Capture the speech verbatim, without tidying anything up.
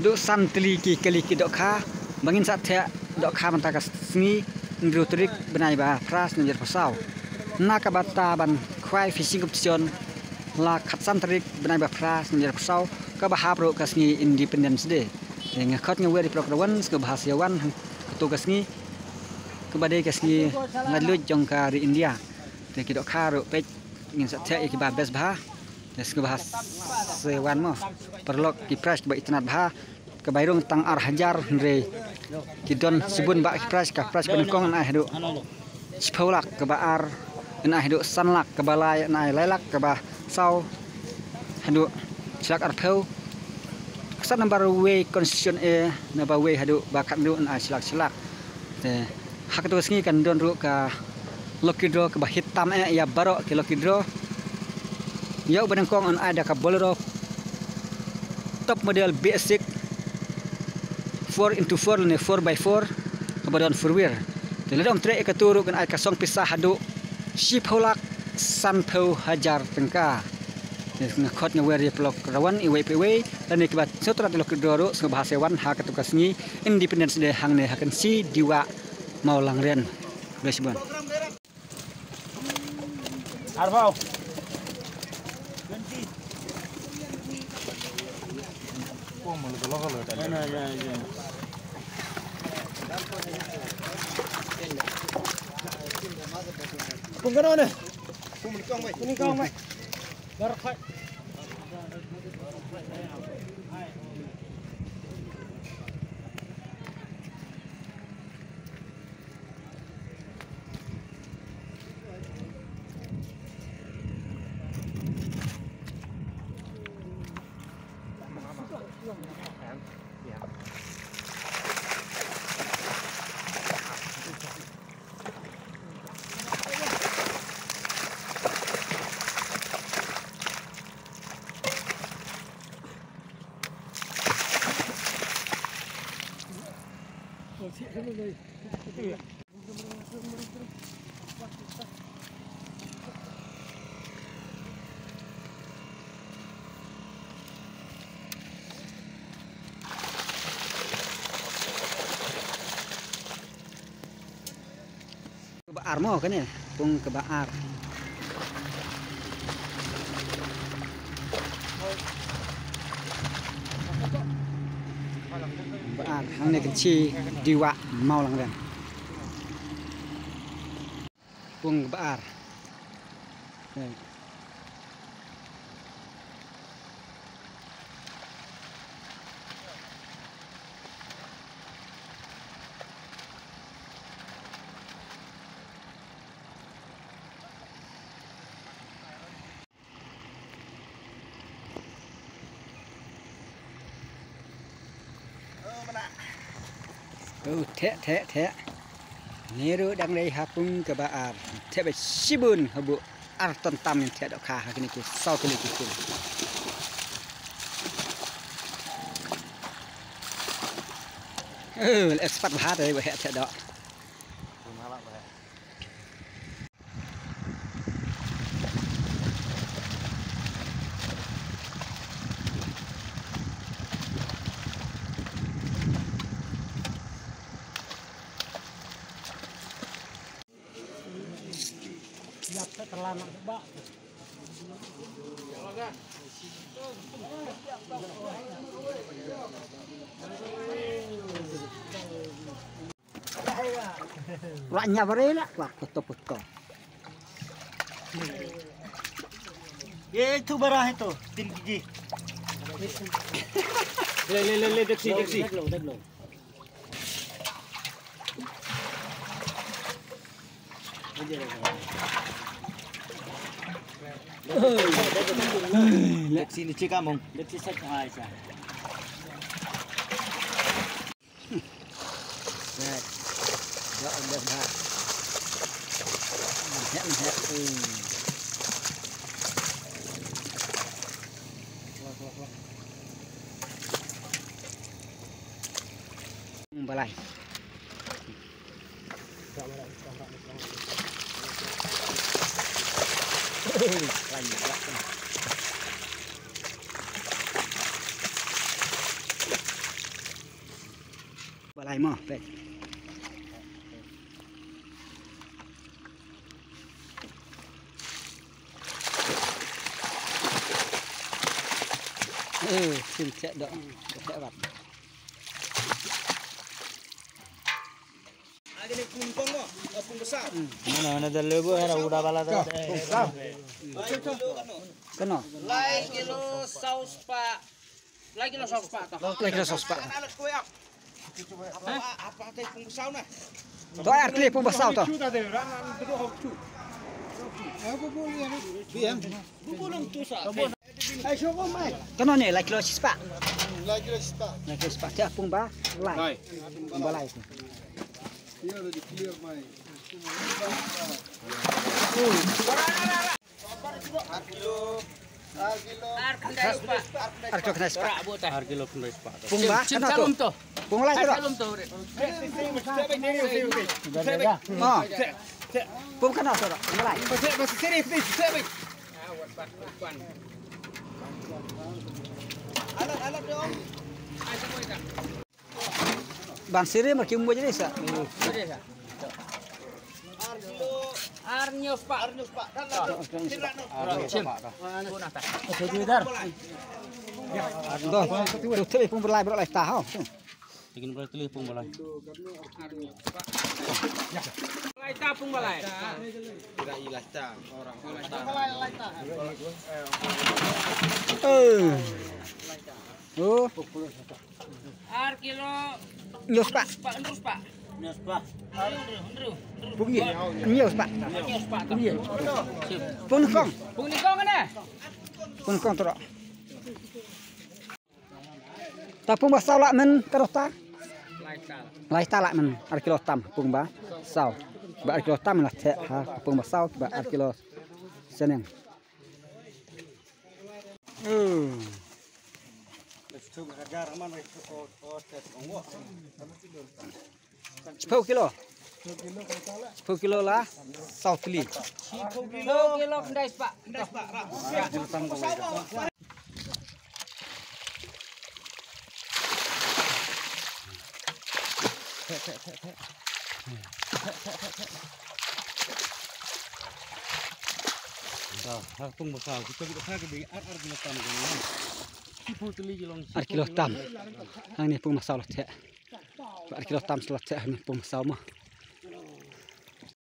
Haduh san tylli ki kali ki dohkha ba ngin sa theh dohkha mynta ka sngi hynriew tarik bnai ba phra snem hajar arphew saw. Na ka bynta ban khwai fishing competition la khatsan tarik bnai ba phra snem hajar arphew saw kaba hap ruh ka sngi Independence Day. Te nga khot nga wer ïa phi paralok ruh sngewbha sa ïa wan ha katu ka sngi kaba dei ka sngi laitluid jong ka ri India. Te ki dohkha ruh peit ngin sa theh ïa kiba best bha. Te sngewbha sa wan mo paralok, ki prize kiba itynnad bha. Ka bai rung tang ar hajar hynrei ki don shibun bah ki prize, ka prize ba nyngkong yn ai haduh shiphew lak, kaba ar yn ai haduh san lak, kaba lai yn ai lai lak, kaba saw haduh shi lak arphew. Ka sat number wei consolation A, number wei haduh ba khatduh yn ai shi lak shi lak. Te ha katu ka sngi kan don ruh ka lucky draw kaba hit tam eh ïa baroh ki lucky draw. Ïa uba nyngkong yn ai da ka Bolero top model B S six four into four lane four by four kaba don four wheel. Te lada ym treh ïa katu ruh kan ai ka song pisa haduh shiphew lak sanphew hajar tyngka. Te nga khot nga wer ïa phi paralok ruh wan iwei pa iwei lane kiba sngewtynnat ïa lucky draw ruh sngewbha sa wan ha katu ka sngi Independence Day hangne ha Kynshi Diwah Mawlangren. Khublei shibun. Arphew. Pung kano ne? Pung kong mai. Dar khai. Kaba ar mo kane, pung kaba ar. Kaba ar, hangne Kynshi Diwah Mawlangren. Pung kaba ar. Oh, theh, theh, theh. Ngi ruh dang dei ha pung kaba ar. Theh ba shibun haduh ar ton tam ngin theh dohkha ha kine ki saw tylli ki pung. Oh, expert bha te ba heh theh doh. Wah, nya bare la, wah, koto, koto. Ye, itu bara itu, tin gigi. Le, le, le, le, deksi, deksi. Deksi ni chika mong. Deksi sa hai sa. Set. Dah, dah, dah. Hek, hek. Hmm. Balai. Balai. Balai mo, pek. Eh, sim cek dok, cek wat. Mana, mana dah lebu, era udah bala dah. Kano? Lai kilo saw spah. Lai kilo saw spah to. Lai kilo saw spah. To ar kli pung ba saw to. Kano ne lai kilo shi spah. Lai kilo shi spah. Lai kilo shi spah. Te pung ba lai. Lai. Pung ba lai. Ar kilo khyndai spah. Ar kilo khyndai spah. Pung ba, kano to? Pung lai to. Oh. Pung kano to? Pung lai. Ban siri ma ki mo jeri sa. Ar nyo spah. Ar nyo spah. Sim. Puna ta. Oke, jidar. Doh, tu tu pung ba lai bro lai ta ho. Tikin bro tu pung ba lai. Lai ta pung ba lai. Kira i lai ta orang. Eh. Oh. Ar kilo. Nyo spah. Spah, hynriew spah. Hynriew, hynriew, hynriew. Pung nyo. Nyo spah. Nyo spah. Pung nyo. Pung nyngkong. Pung nyngkong ne? Pung nyngkong tro. Ta pung ba saw lah men ka rota. Lai ta lah men ar kilo tam pung ba saw. Ba ar kilo tam lah te ha pung ba saw ba ar kilo seneng. Hmm. Shiphew kilo. Shiphew kilo la saw tylli. Shiphew kilo, kilo khyndai spah. Khyndai spah. Da, ha pung ba saw, kita kita ka dei ar ar kilo tam ka. Shiphew tylli ki long. Ar kilo tam. Hangne pung ba saw la te. Ar kilo tam sla te hangne pung ba saw ma.